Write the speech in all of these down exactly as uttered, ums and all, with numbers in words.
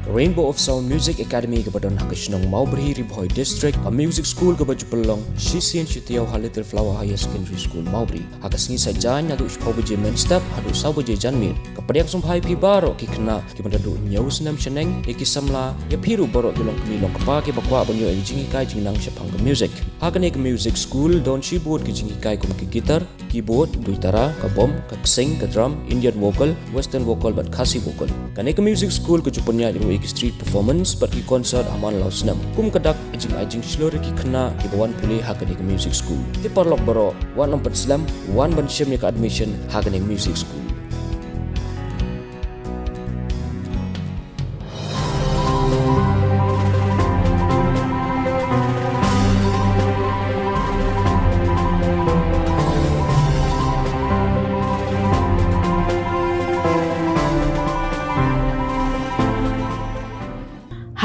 Rainbow of Sound Music Academy kaba don ha ka shnong Mawbri, Ri Bhoi District, ka music school kaba ju pynlong shisien shi taïew ha Little Flower Higher Secondary School, Mawbri. Ha ka sngi Saitjaiñ naduh shiphew baje mynstep haduh saw baje janmiet. Ka pdiang sngewbha ïa phi baroh ki khynnah kiba naduh hynñiew snem shaneng, ïa ki samla, ïa phi ruh baroh ki longkmie longkpa kiba kwah ban ïoh ïa ka jinghikai jingnang shaphang ka music. Ha kane ka music school don shibun ki jinghikai kum ka guitar, keyboard, duitara, ka bom, ka ksing, ka drum, Indian vocal, western vocal bad Khasi vocal. Kane ka music school ka ju pynïaid ruh ïa ki street performance bad ki concert ha man la u snem. Kum ka dak, ka jingai jingshlur ïa ki khynnah kiba wan pule ha kane ka music school. Te paralok baroh, wat nym pynslem, wan ban shim ïa ka admission ha kane ka music school.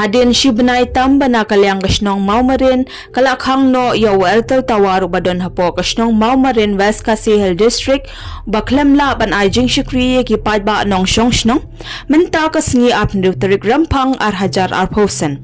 Hadien shi bnai tam ba na ka liang ka shnong Mawmarin ka la khang noh ïa u Airtel tower uba don hapoh ka shnong Mawmarin, West Khasi Hills District, uba khlem lah ban ai jingshakri ïa ki paidbah nongshong shnong, mynta ka sngi arphew tarik Rymphang ar hajar arphew san.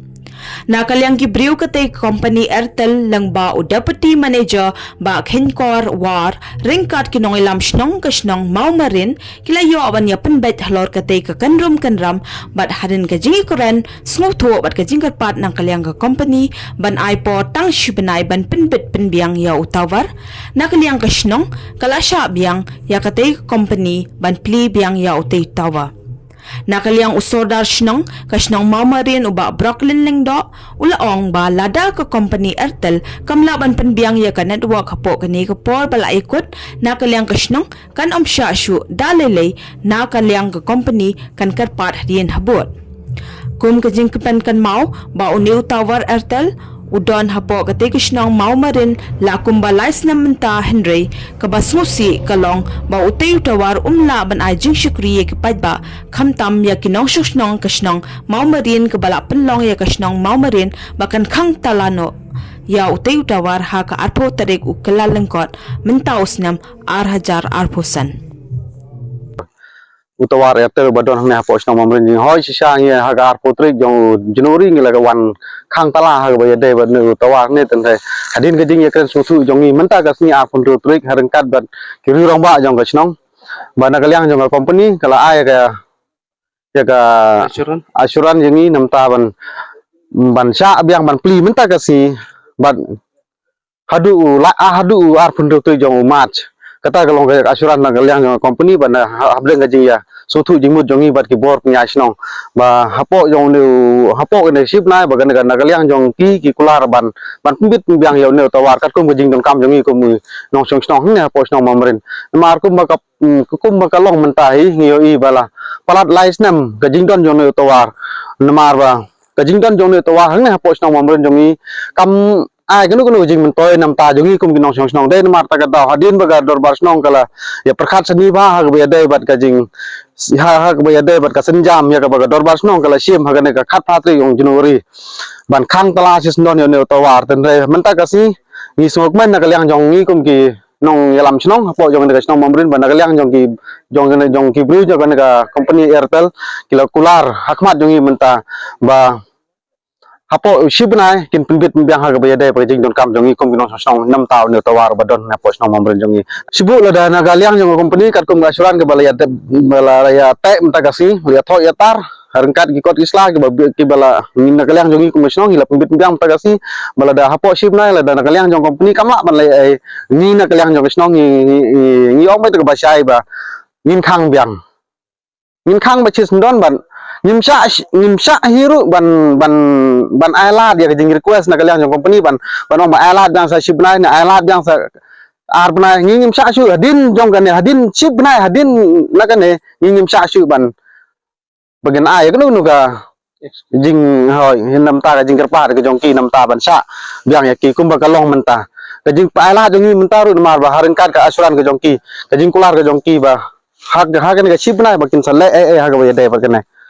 Na ka liang ki briew katei ka company Airtel lyngba u deputy manager Bah Kheiñkor War ryngkat ki nongïalam shnong ka shnong Mawmarin ki la ïoh ban ïa pynbeit halor katei ka kynrum kynram bad hadien ka jingïakren sngewthuh bad ka jingkyrpad na ka liang ka company ban ai por tang shi bnai ban pynbit pynbiang ïa u tower, na ka liang ka shnong ka la shah biang ïa katei ka company ban plie biang ïa utei u tower. Na ka liang u sordar shnong ka shnong Mawmarin u Bah Brocklin Lyngdoh u la ong ba lada ka company Airtel kam lah ban pynbiang ïa ka network hapoh kane ka por ba la ïakut, na ka liang ka shnong kan ym shah shuh da lei lei, na ka liang ka company kan kyrpad hadien habud. Kum ka jingkyrpad kynmaw ba une u tower Airtel u don hapoh katei ka shnong Mawmarin la kumba lai snem mynta, hynrei kaba sngewsih ka long ba utei u tower um lah ban ai jingshakri ïa ki paidbah, khamtam ïa ki nongshong shnong ka shnong Mawmarin kaba la pynlong ïa ka shnong Mawmarin ba kan khang tala noh ïa utei u tower ha ka arphew tarik u Kyllalyngkot mynta u snem ar hajar arphew san. U tower Airtel uba don hangne hapoh shnong Mawmarin, jinghoi shisha ngi ha ka arphew tarik jong u January ngi la ka wan khang tala ha kaba ïadei bad une u tower ne, tangba hadien ka jingïakren sngewthuh jong ngi mynta ka sngi arphew hynriew tarik ha ryngkat bad ki riew rangbah jong ka shnong ba na ka liang jong ka company ka la ai ka ïa ka assurance, assurance ïa ngi namar ban, ban shah biang ban plie mynta ka sngi bad haduh u la, ah, haduh u arphew hynriew tarik jong u March. Kata ka long ka assurance na ka liang jong ka company ba na ha-, hapdeng ka jingïasngewthuh jingmut jong ngi bad ki bor pynïaid shnong ba hapoh jong une u, hapoh kane shi bnai ba kane ka na ka liang jong ki, ki kular ban, ban pynbit pynbiang ïa une u tower katkum ka jingdonkam jong ngi kum u nongshong shnong hangne hapoh shnong Mawmarin. Namar kumba ka, mm, kumba ka long mynta hi ngi ïohi ba la palat lai snem ka jingdon jong une u tower. Namar ba ka jingdon jong une u tower hangne hapoh shnong Mawmarin jong ngi kam ai kano kano ka jingmyntoi namar jong ngi kum ki nongshong shnong. Dei namar kata ka daw hadien ba ka dorbar shnong ka la ïa pyrkhat sani ba ha kaba ïadei bad ka jing, ha, ha kaba ïadei bad ka sienjam ïa kaba ka dorbar shnong ka la shim ha kane ka khatphra tarik jong u January ban khang tala shisyndon ïa une u tower. Tangba mynta ka sngi ngi sngewkmen na ka liang jong ngi kum ki nongïalam shnong hapoh jong kane ka shnong Mawmarin ba na ka liang jong ki, jong kane, jong ki briew jong kane ka company Airtel ki la kular ha khmat jong ngi mynta ba hapoh shi bnai kin pynbit pynbiang ha kaba ïadei bad ka jingdonkam jong ngi kum ki nongshong shnong namar une u tower ba don hapoh shnong Mawmarin jong ngi. Shibun lada na ka liang jong ka company katkum ka assurance kaba la ïa teh, ba la ïa teh mynta ka sngi, la ïa thoh ïa tar ha ryngkat ki kot ki sla kiba, kiba la, ngi na ka liang jong ngi kum ka shnong ngi la pynbit pynbiang mynta ka sngi ba lada hapoh shi bnai lada na ka liang jong ka company kam lah ban leh ei, ngi na ka liang jong ka shnong ngi, ngi, ngi, ngi ong beit kaba shai ba ngin khang biang. Ngin khang ba shisyndon ban ngim shah, ngim shah hi ruh ban, ban, ban ai lad ïa ka jingrequest na ka liang jong ka company ban, ban ong ba ai lad biang sa shi bnai ne ai lad biang sa ar bnai, ngi ngim shah shuh hadien jong kane, hadien shi bnai hadien na kane ngi ngim shah shuh ban ba ngin ai ïa kano kano ka jing, hoi, namar ka jingkyrpad ka jong ki namar ban shah biang ïa ki kumba ka long mynta. Ka jingpynlait jong ngi mynta ruh namar ba ha ryngkat ka assurance ka jong ki, ka jingkular ka jong ki ba ha, ha kane ka shi bnai ba kin sa leh ei ei ha kaba ïadei bad kane.